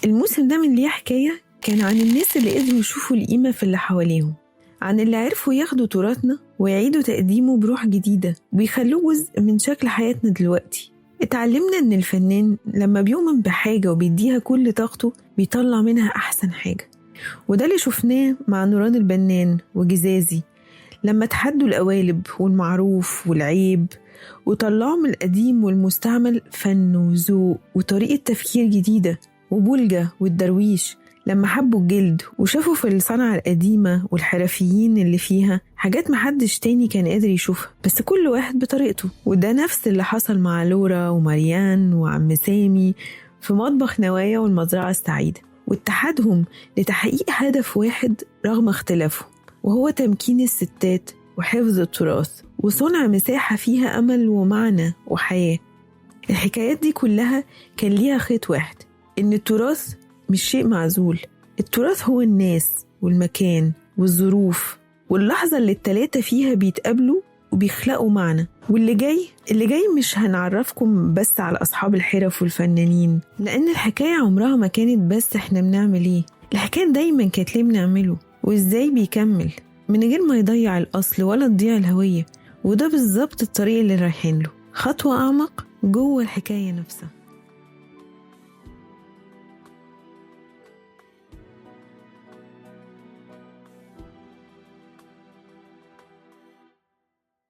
الموسم ده من ليه حكاية كان عن الناس اللي قدروا يشوفوا القيمة في اللي حواليهم، عن اللي عرفوا ياخدوا تراثنا ويعيدوا تقديمه بروح جديدة ويخلوه جزء من شكل حياتنا دلوقتي. اتعلمنا إن الفنان لما بيؤمن بحاجة وبيديها كل طاقته بيطلع منها أحسن حاجة، وده اللي شفناه مع نوران البنان وجزازي لما تحدوا القوالب والمعروف والعيب وطلعوا من القديم والمستعمل فن وذوق وطريقة تفكير جديدة. وبولجة والدرويش لما حبوا الجلد وشافوا في الصنعة القديمة والحرفيين اللي فيها حاجات محدش تاني كان قادر يشوفها، بس كل واحد بطريقته. وده نفس اللي حصل مع لورا وماريان وعم سامي في مطبخ نوايا والمزرعة السعيدة، واتحادهم لتحقيق هدف واحد رغم اختلافهم، وهو تمكين الستات وحفظ التراث وصنع مساحة فيها أمل ومعنى وحياة. الحكايات دي كلها كان ليها خيط واحد، إن التراث مش شيء معزول، التراث هو الناس والمكان والظروف واللحظة اللي التلاتة فيها بيتقابلوا وبيخلقوا معنى. واللي جاي اللي جاي مش هنعرفكم بس على أصحاب الحرف والفنانين، لأن الحكاية عمرها ما كانت بس احنا بنعمل ايه، الحكاية دايما كانت ليه بنعمله وازاي بيكمل من غير ما يضيع الأصل ولا تضيع الهوية. وده بالظبط الطريق اللي رايحين له، خطوة أعمق جوه الحكاية نفسها.